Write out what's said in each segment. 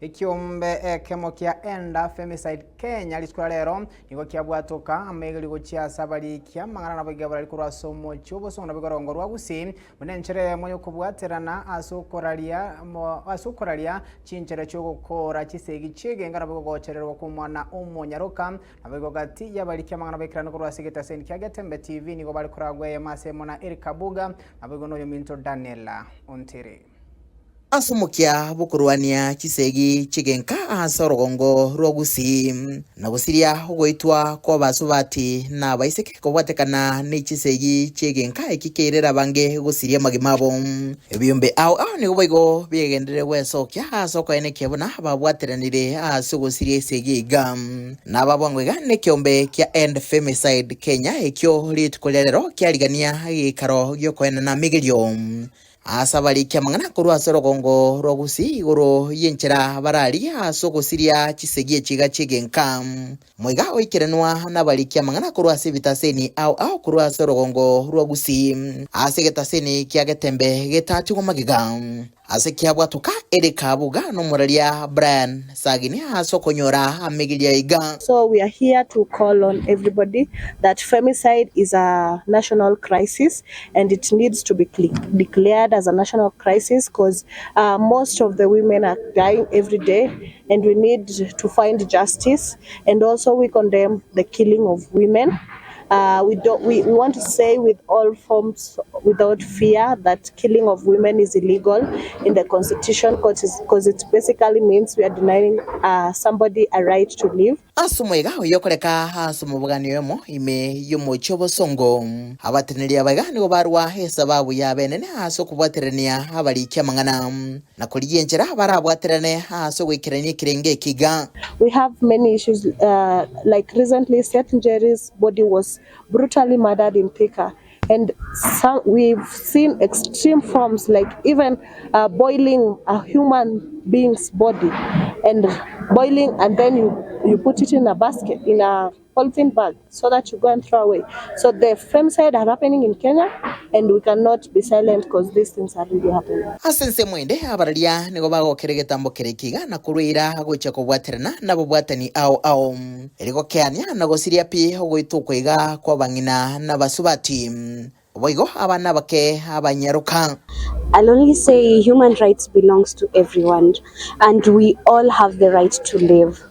Ekiombe ekemo kia Enda Femicide Kenya rituko ria rero nigo kiabwatoka amaigerio gochia ase abarikia amang'ana naboigo barari korwa ase omochie obosongo naboigo orongo rwa Gusii buna enchera eyemo yokobwaterana ase okoraria ase okoraria chinchera chiogokora chisegi chi'egenka naboigo gochererwa kw'omwana omonyaroka naboigo gati y'abarikia amang'ana baikeranu korwa ase egetaseni kia Getembe TV nigo bare koragwa eyemo ase eyemo na Eric Kabuga naboigo noyominto Daniel Ontiri. Ase omokia bw'okorwania chisegi chi'egenka ase orogongo rwa Gusii, na gosiria ogoitwa kw'abasubati na abaiseke kobwatekana ne chisegi chi'egenka eki keirere abange gosiria amagima abo. Ebiombe ao ao nigo boigo biagenderire gwesokia ase okoenekia buna babwateranire ase ogosiria esegi iga. Naba bwango iga nekeombe kia End Femicide Kenya ekio rituko ria rero kiarigania geikaro giokoenana amigerio. Ase abariki amang'ana korwa ase orogongo rwa Gusii igoro y'enchera bararie ase ogosiria chisegi echiga chi'egenka. Moiga oikeranwa nabariki amang'ana korwa ase ebitaseni ao ao korwa ase orogongo rwa Gusii, ase egetaseni kia Getembe getatigwa magega. Ase kiabwatoka ere kabuga nomoraria Brian Sagini ase okonyora amegeria iga. So we are here to call on everybody that femicide is a national crisis and it needs to be declared as a national crisis coz most of the women are dying every day and we need to find justice and also we condemn the killing of women we don't we want to say with all forms without fear that killing of women is illegal in the constitution coz it basically means we are denying somebody a right to live. Ase omoyega oyio okoreka ase omobogani oyomo ime y'omochie obosongo, abateneneri aba iga nigo barua esababu yabo enene ase okobwaterania abariki amang'ana, na korigia enchera barabwaterane ase ogoikerania ekerengo eke iga. We have many issues like recently Seth Njeri's body was brutally murdered in Thika and some we've seen extreme forms like even boiling a human being's body and boiling and then you, you put it in a basket in a polythene bag so that you go and throw away. So the femicide are happening in Kenya and we cannot be silent because these things are really happening. Ase ensemo ende abararia nigo bagokera egetambo kere ekiga na korwa eira gochia kobwaterana nabobwatani ao ao. Erio gokeania na gosiria pi ogoitwa okwo iga kw'abang'ina na abasubati, boigo abana abake abanyaroka. I'll only say human rights belongs to everyone and we all have the right to live.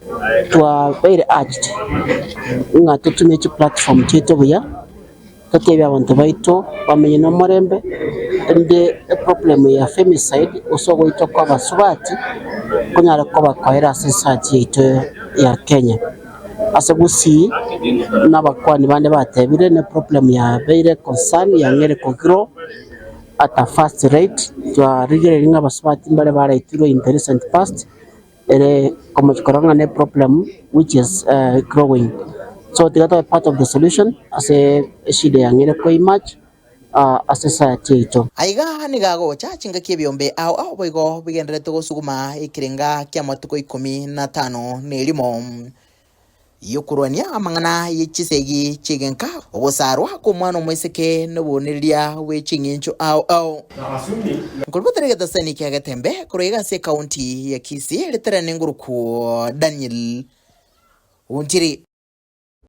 Twabeire urged ng'a totumie chiplatform chiaito buya, totebie abanto baito bamenye nomorembe, rende eproblem ya femicide gose ogoitwa kwa abasubati nkonyare koba koera ase society yaito ya Kenya. Ase Gusii buna abakwani bande batebire ne problem yabeire concern yang'eire kogrow at a fast rate, twarigereiri ng'a abasubati mbare baraitirwe in the recent past. Ere komochia korora ng'a ne problem which is growing. So tiga tobe part of the solution ase eshida yang'eire ko emerge ase society yaito. Aiga nigo agocha chingaki ebiombe ao ao boigo bigendererete gosuguma ekerenga ki'amatuko ikomi na tano na erimo. Y'okorwania amang'ana ye chisegi chi'egenka, ogosarwa kw'omwana omoiseke noboonereria bwe ching'encho ao ao. Nkoribotera egetasani kia Getembe korwa iga ase ekaunti ya Kisii, ritarane ngoruku Daniel Ontiri.